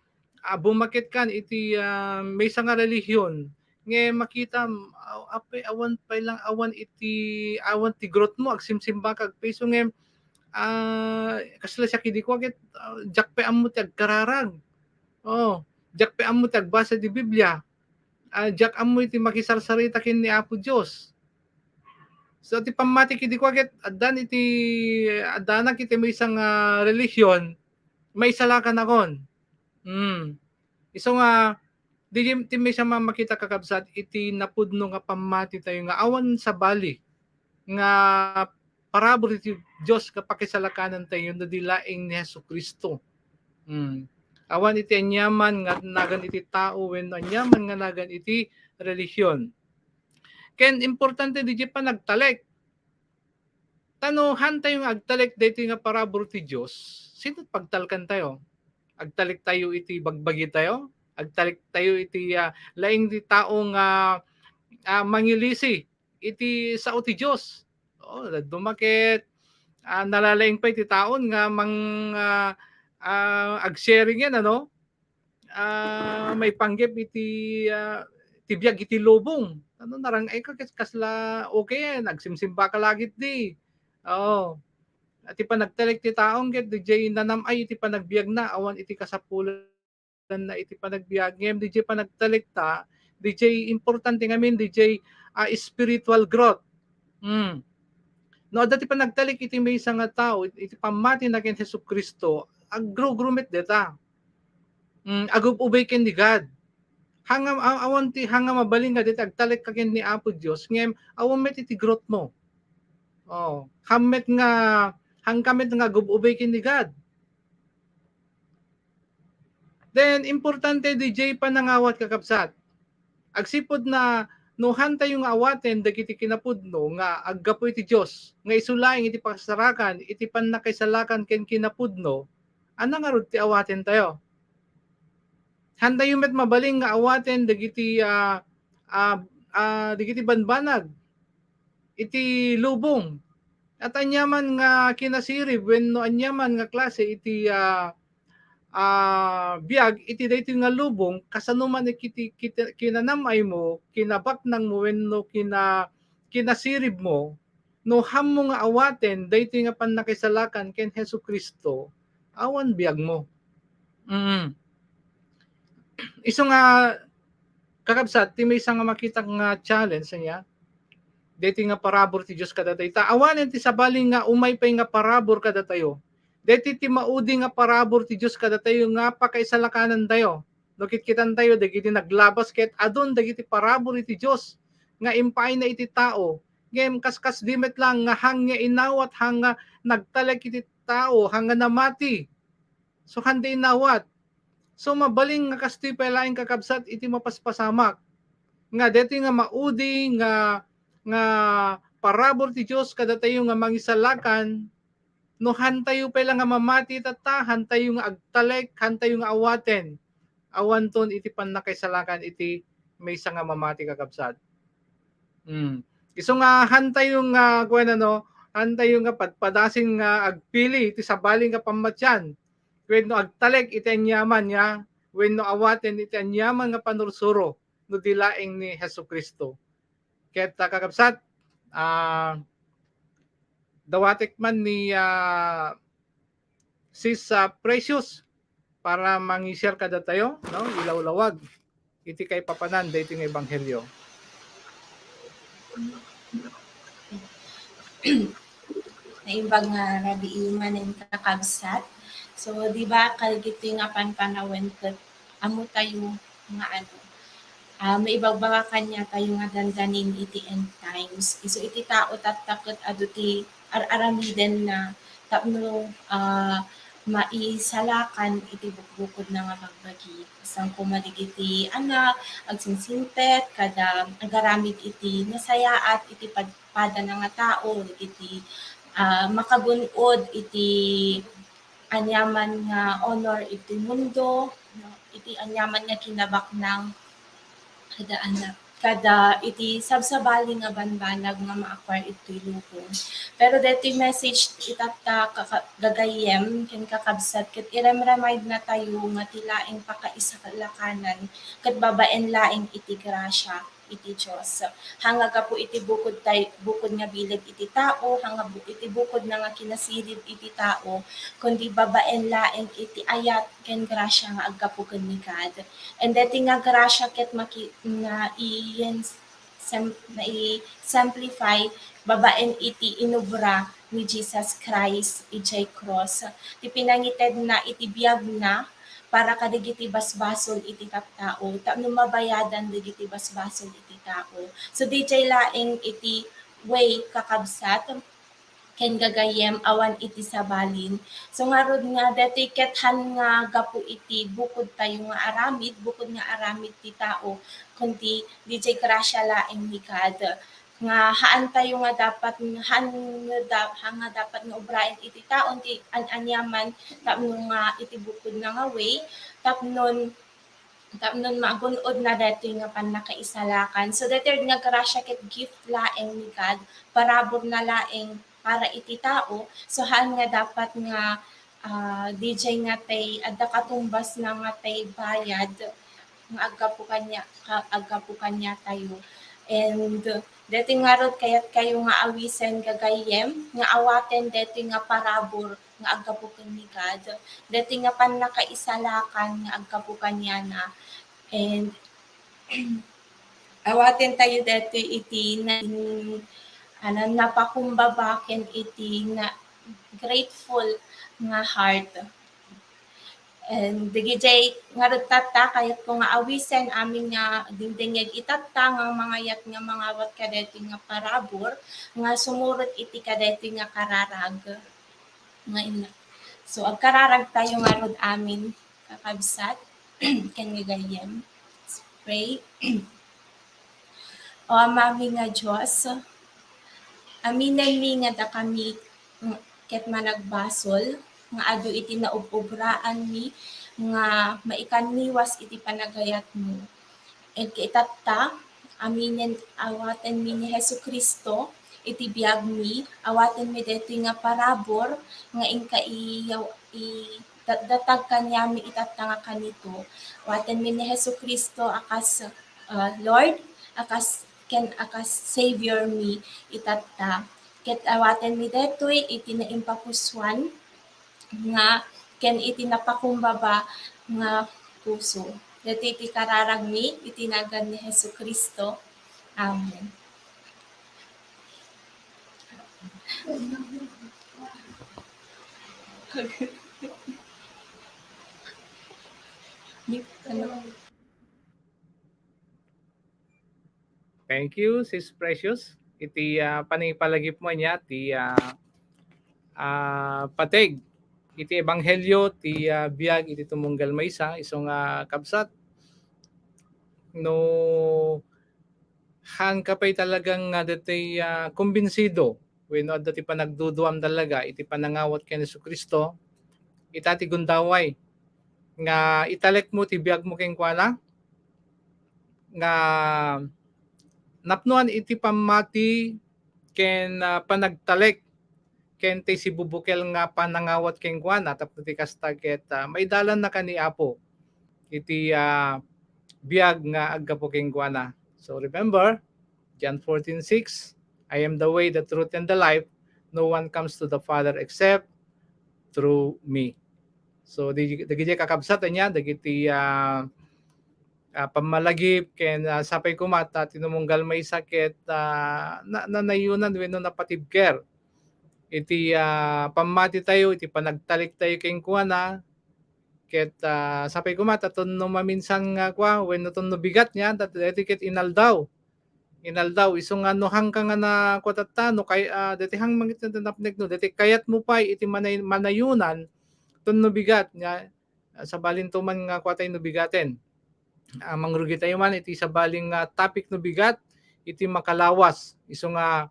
ah, bumaket kan iti, ah, maysa nga relihiyon, nga makitam, aw-, apay, awan pay lang, awan iti, awan ti growth mo, agsimsimba ka agpay. Isu nga, ah, kasla siak idi kua ket, ah, diak pay ammo ti agkararag. Oo, diak pay ammo ti agbasa ti Biblia. Ah, diak ammo iti makisarsarita ken ni Apo Dios. So, ti pammatik idi kua ket addan iti, addanak iti maysa nga relihiyon, maisalakanakon. Hmm. Isu nga, Di ti maysa a makita, kakabsat, iti napudno nga pammati tayo nga awan sabali nga parabur iti Dios nga pakisalakanantayo no di laeng ni Jesu-Cristo. Hmm. Awan iti aniaman nga nagan iti tao wenno aniaman nga nagan iti relihion. Ken importante diay panagtalek. Ta no haantayo nga agtalek daytoy nga parabur ti Dios, sino pagtalkantayo? Agtalektayo iti bagbagitayo? Agtalektayo iti, ah, laeng ti tao nga, ah, mangilisi iti sao ti Dios? Oh, dumaket, ah, nalalaing pay ti taon nga mang, ah, ah, ag-sharing yan, ano? Ah, maipanggep iti, ah, ti biag iti lubong. Ano, narang-ayka ket kasla okay, nagsimsimbaka la ketdi. Oo. Iti panagtalek ti tao ket diay nanam-ay iti panagbiagna, awan iti kasapulanna iti panagbiag. Ngem diay panagtalekta, diay importante ngamin, diay, ah, spiritual growth. Hmm. No adda ti panagtalek iti maysa nga tao, iti pammatina ken Jesu-Cristo, aggrowgrow met dayta. Mm, agub-ubay ken ni God. Hanga, a-, awan ti, hanga mabalin nga dayta agtalekka ken ni Apo Dios, ngem awan met iti growth mo. Oh, haan met nga, haanka met nga agub-ubay ken ni God. Then, importante diay panangawat, kakabsat. Agsipud na, no haantayo nga awaten dagiti kinapudno nga aggapu iti Dios, nga isu laeng iti pakasarakan iti pannakaisalakan ken kinapudno, ania ngarud ti awatentayo? Haantayo met mabalin nga awaten dagiti, ah, ah, ah, dagiti banbanag iti lubong. Ket aniaman nga kinasirib wenno aniaman nga klase iti, ah, ah, biag iti daytoy nga lubong, kasano man iti, iti kinanam-aymo, kinabaknangmo wenno kina-, kinasiribmo, no haanmo nga awaten daytoy nga pannakaisalakan ken Jesu-Cristo, awan biagmo. Mm. Isu nga, kakabsat, ti maysa nga makitak nga challenge ania, daytoy nga parabur ti Dios kadatayo. Ta awanen ti sabali nga umay pay nga parabur kadatayo. Daytoy ti maudi nga parabur ti Dios kadatayo nga pakaisalakanantayo. No kitkitantayo dagiti naglabas ket adun dagiti parabur iti Dios nga impaayna iti tao. Ngem kaskasdi met lang nga haan nga inawat, haan nga nagtalek iti tao, haan nga namati. So, haanda inawat. So, mabalin nga kastoy pay laeng, kakabsat, iti mapaspasamak. Nga daytoy nga maudi nga, nga parabur ti Dios kadatayo nga mangisalakan, no haantayo pay la nga mamati tatta, haantayo nga agtalek, haantayo nga awaten. Awanton iti pannakaisalakan iti maysa nga mamati, kakabsat. Hmm. Isu nga haantayo nga, kuan, ano, haantayo nga padpadasin nga agpili iti sabali nga pammatian wenno agtalek iti aniaman ania, wenno awaten iti aniaman nga panursuro no di laeng ni Jesu-Cristo. Ket, ah, kakabsat, ah, dawatek man ni, ah, Sis, ah, Precious para mangi-share kadatayo, no? Ilawlawag iti kaipapanan daytoy nga ebanghelio. Naimbag nga rabii manen, kakabsat. So, di ba, kadagiti nga panpanawen ket ammotayo nga ano, ah, maibagbaga kaniatayo nga dandanin iti end times. Isu iti tao tatta ket adu ti ar-aramidenna tapno, ah, maisalakan iti bukbukodna nga bagbagi. Saan koma dagiti anak, agsingsingpet, kada agaramid iti nasayaat iti padpadana nga tao, dagiti, ah, makagun-od iti aniaman nga honor iti mundo, no? Iti aniaman nga kinabaknang kada anak, kada iti sabsabali nga banbanag nga ma-acquire iti lubong. Pero daytoy message itatta, kaka-, gagayyem ken kakabsat, ket irem-remind natayo nga ti laeng pakaisalakanan ket babaen laeng iti grasia iti Dios. Haan nga gapu iti bukod tay-, bukod nga bileg iti tao, haan nga bu-, iti bukodna nga kinasirib iti tao, kundi babaen laeng iti ayat ken grasia nga aggapu ken ni God. And daytoy nga grasia ket maki-, nga iyen-, sem-, naisemplify babaen iti inubra ni Jesus Christ idiay krus. Ti pinangitedna iti biagna, para kadagiti basbasol iti tattao, tapno mabayadan dagiti basbasol iti tao. So, didiay laeng iti way, kakabsat, ken gagayyem, awan iti sabalin. So, ngarud nga, daytoy ket han nga gapu iti bukod tayo nga aramid, bukod nga aramid ti tao, kundi didiay grasia laeng ni God. Nga haan tayo nga dapat, haan nga da-, haan nga dapat nga ubraen iti tao, ti an-aniaman, tapno nga iti bukod na nga way, tapnon, tapnon magun-od na daytoy nga pannakaisalakan. So, daytoy nga grasia ket gift laeng ni God, parabur na laeng para iti tao. So, haan nga dapat nga, ah, didiay nga tay, adda katumbas na nga tay bayad nga aggapu kania-, ka-, aggapu kaniatayo. And daytoy ngarud, kayat kayo nga awisen gagayyem, nga awaten daytoy nga parabur nga aggapu ken ni God, daytoy nga pannakaisalakan nga aggapu kaniana. And awaten tayo daytoy iti na-, ano, napakumbaba ken iti na-, grateful nga heart. And dagidiay ngarud tatta, kayatko nga awisen amin nga dingdingngeg itatta nga mangayat nga mangawat kadaytoy nga parabur nga sumurot iti kadaytoy nga kararag nga inna. So, agkararag tayo ngarud amin, kakabsat, ken gagayyem. Let's pray. O Amami nga Dios, aminenmi nga dakami ket managbasol nga adu iti naub-obraanmi nga maikanniwas iti panagayatmo. Ket itatta, aminen awatenmi ni Jesu-Cristo iti biagmi, awatenmi daytoy nga parabur nga inka iyaw-, idatdatag kaniami itatta nga kanito. Awatenmi ni Jesu-Cristo a kas, ah, Lord, a kas, ken a kas Savior mi itatta. Ket awatenmi daytoy iti naimpapusuan nga ken iti napakumbaba nga puso. Daytoy ti kararagmi iti nagan ni Jesu-Cristo. Amen. Ano? Thank you, Sis Precious. Iti, ah, panangipalagipmo ania ti, ah, ah, pateg iti ebanghelio ti, ah, biag iti tumunggal maysa, isu nga kabsat. No, haan ka pay talagang, ah, ditoy, ah, kumbinsido wenno adda ti panagduduam talaga iti panangawat ken Jesu-Cristo, ita ti gundaway nga italekmo ti biagmo kenkuana, nga napnoan iti pammati ken, ah, panagtalek ken ti sibubukel nga panangawat kenkuana, tapno ti kasta ket, ah, maidalanna ken ni Apo iti, ah, biag nga aggapu kenkuana. So remember, John fourteen six, "I am the way, the truth, and the life. No one comes to the Father except through me." So, di-, dagiti kakabsat, ania, dagiti, ah, ah, pammalagip ken, ah, sapay koma ta tinumunggal maysa ket, ah, na-, nanayonan wenno napatibker iti, ah, pammati tayo, iti panagtalek tayo kenkuana, ket, ah, sapay koma ta ton no maminsan nga kua, wenno ton no bigat nia, ta daytoy ket inaldaw. Inaldaw, isu nga no hangka nga na, kua tatta, no kay, ah, daytoy hang mangit-, napnekno, daytoy kayatmo pay iti manay-, manayonan, ton no bigat nia, ah, sabalinto man nga kua tayo no bigaten. Ah, mangrugi tayo man iti sabaling nga topic no bigat, iti makalawas. Isu nga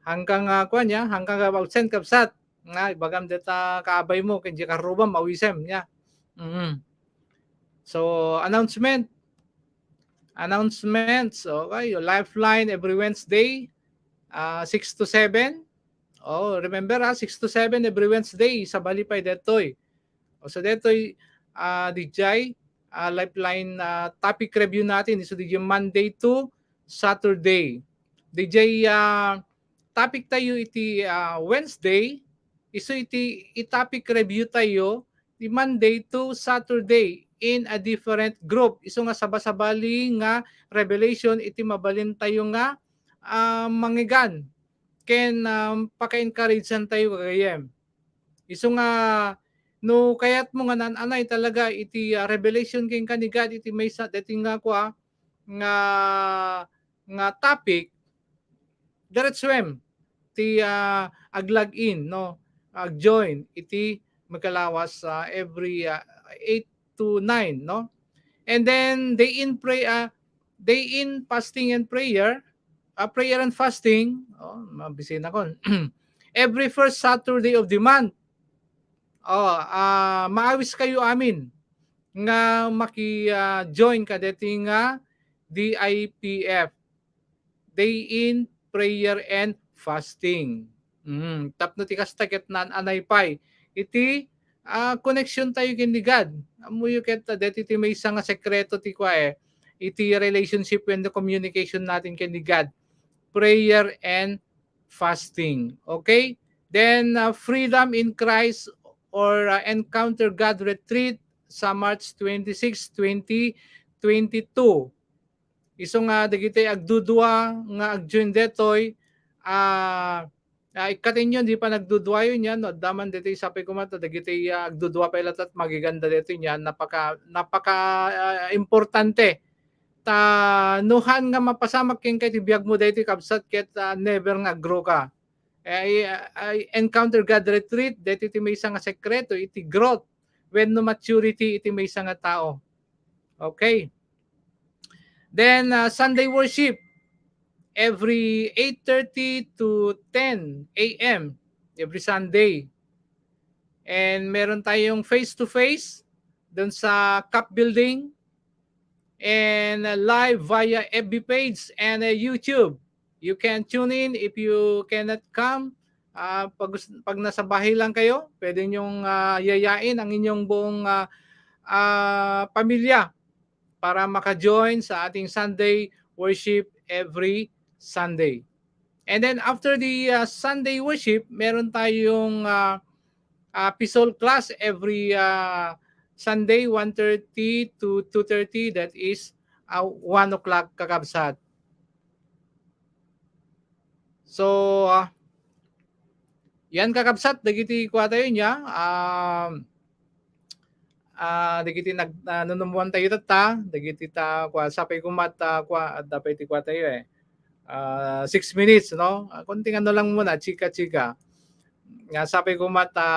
hangka nga kua nia, hangka nga absent, kabsat, nga ibagam deta kaabaymo, ken diay karrubam, awisem nia. Mm. So, announcement. Announcements, okay. Your Lifeline every Wednesday, ah, six to seven. Oh, remember, ah, six to seven every Wednesday, sabali pay detoy. O, so detoy, ah, didiay, ah, Lifeline, ah, topic review natin. So, didiay Monday to Saturday. Didiay, ah, topic tayo iti, ah, Wednesday, isu iti i-topic review tayo ti Monday to Saturday in a different group. Isu nga sabasabali nga revelation iti mabalin tayo nga, ah, mangigan ken, ah, paka-encourage-an tayo gagayyem. Isu nga No kayatmo nga naan-anay talaga iti, ah, revelation kenka ni God iti maysa, daytoy nga kua, nga, nga topic, diretsuem ti, ah, ag-log in, no? Ag-join iti makalawas, ah, every, ah, eight to nine, no? And then, day in pray, ah, day in fasting and prayer, ah, prayer and fasting, oh, mabisina ko. Every first Saturday of the month. Oh, ah, maawis kayo amin nga maki, ah, join kadeti nga D I P F, Day in Prayer and Fasting. Mm, tapno ti kasta ket naan-anay pay iti, ah, connection tayo ken ni God. Ammoyo ket, ah, deti ti maysa nga sekreto ti kua, eh, iti relationship and the communication natin ken ni God. Prayer and fasting. Okay? Then, uh, Freedom in Christ or, uh, Encounter God Retreat sa March twenty-six, twenty twenty-two. Isu nga dagiti agdudua nga ag-join detoy, ah, ah, ikkatenyo, di pa nagduduayo niyan, no? Adda man ditoy sapay koma ta dagiti, ah, agdudua pay latta, magiganda detoy niyan. Napaka, napaka, ah, importante. Ta, no haan nga mapasamak kenka iti biagmo daytoy, kabsat, ket, ah, never nga aggrow ka. Eh, I, I encounter God retreat, daytoy ti maysa nga sekreto iti growth wenno maturity iti maysa nga tao. Okay. Then, uh, Sunday worship every eight thirty to ten a m every Sunday. And meron tayong face-to-face dun sa CAP Building and, uh, live via F B page and, uh, YouTube. You can tune in if you cannot come. Ah, pag, pag nasa bahay lang kayo, pwede niyong, ah, yayain ang inyong buong, ah, ah, pamilya para maka-join sa ating Sunday worship every Sunday. And then after the, ah, Sunday worship, meron tayong, ah, ah, P SOL class every, ah, Sunday, one thirty to two thirty. That is, ah, one o'clock, kakabsat. So, ah, yan, kakabsat, dagiti kua tayo niya, um, ah, dagiti nag-, ah, nanumuan tayo tatta, dagiti ta, kua, sapay koma ta, kua, adda pay ti kua tayo, eh. Ah, six minutes, no? Ah, konting ano lang muna, chika-chika. Nga sapay koma ta,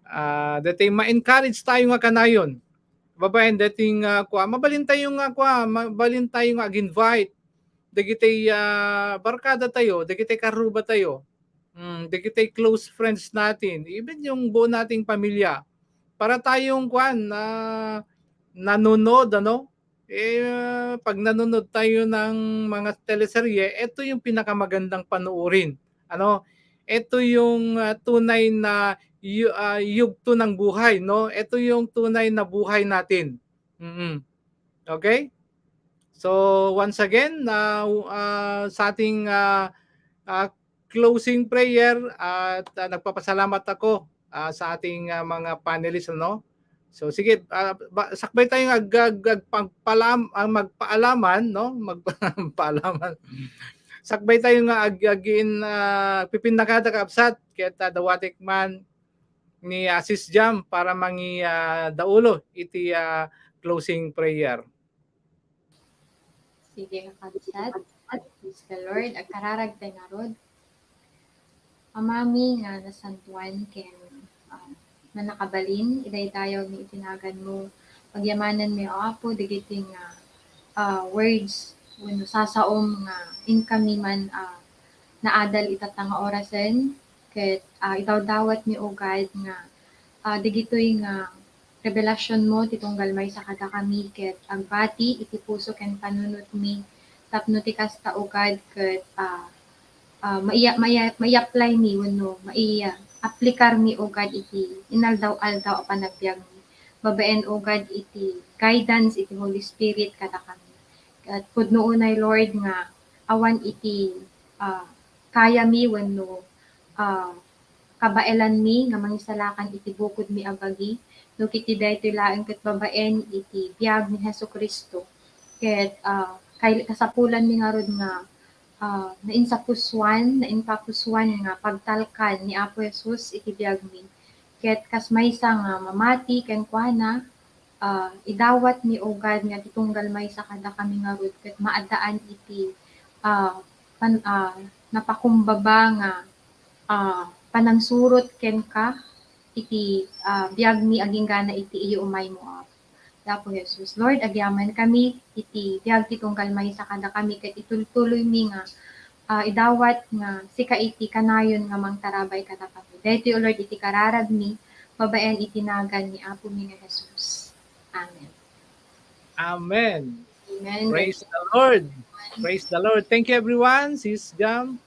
ah, daytoy ma-encourage tayo nga kanayon. Babaen, daytoy nga, kua, mabalin tayo nga, kua, mabalin tayo nga ag-invite dagiti, ah, barkada tayo, dagiti karuba tayo, mm, dagiti close friends natin, even yung buo nating pamilya. Para tayong, kuan, ah, nanonood, ano? Eh, pag nanonood tayo ng mga teleserye, ito yung pinakamagandang panoorin. Ano? Ito yung, ah, tunay na yu-, ah, yugto ng buhay, no? Ito yung tunay na buhay natin. Mm. Okay? So, once again, ah, ah, sa ating, ah, ah, closing prayer, at, ah, nagpapasalamat ako, ah, sa ating, ah, mga panelists, ano? So, sige, ah, ba-, sakbay tayo nga ag-, ag-, agpagpalam-, ah, magpaalaman, no? Magpaalaman. Sakbay tayo nga ag-, agin, ah, pipinnakada, kabsat, ket, ah, dawatek man ni, ah, Sis Jam para mangi-, ah, daulo iti, ah, closing prayer. Sige, kakabsat. Praise the Lord. Agkararag tayo ngarud. Amami nga nasantoan ken, ah, mannakabalin, idaydayawmi iti naganmo. Pagyamanen mi, O Apo, dagiti nga, ah, words wenno sasaom nga inkami man, ah, naadal itatta nga orasen, ket, ah, idawdawatmi, O God, nga, ah, dagitoy nga revelationmo ti tunggal maysa kadakami ket agbati iti puso ken panunotmi tapno ti kasta, O God, ket, ah, ah, maiya-, maiya-, mai-apply-mi wenno mai-, ah, aplikarmi, O God, iti inaldaw-aldaw a panagbiagmi. Babaen, O God, iti guidance iti Holy Spirit kadakami. Ket pudno unay, Lord, nga awan iti, ah, kayami wenno, ah, kabaelanmi nga mangisalakan iti bukodmi a bagi, no ket iti daytoy laeng ket babaen iti biag ni Jesu-Cristo. Ket, ah, kay-, kasapulanmi ngarud nga, ah, nainsapusuan, nainpapusuan nga pagtalkan ni Apo Jesus iti biagmi. ket kas maysa nga mamati kenkuana, ah, idawatmi, O God, nga ti tunggal maysa kadakami ngarud ket maaddaan iti, ah, pan-, ah, napakumbaba nga, ah, panangsurot kenka iti, ah, biagmi agingga iti iyo umaymo, Apo. Apo Jesus. Lord, agyamankami iti biag ti tunggal maysa kadakami ket itultuloymi nga, ah, idawat nga sika iti kanayon nga mangtarabay kadakami. Daytoy, O Lord, iti kararagmi babaen iti nagan ni Apomi nga Jesus. Amen. Amen. Amen. Praise the Lord. Praise the Lord. Thank you, everyone. Sis Jam,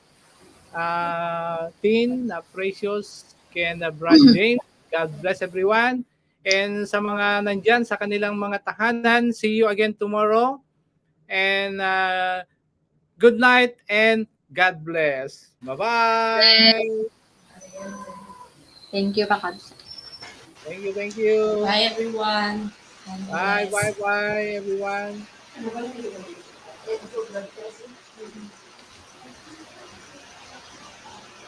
uh, Tin, uh, Precious, ken uh, Brad James. God bless everyone. And sa mga nandyan, sa kanilang mga tahanan, see you again tomorrow. And uh, good night and God bless. Bye-bye. Thank you, kakabsat. Thank you, thank you. Bye, everyone. God Bye, bless. Bye, bye, everyone.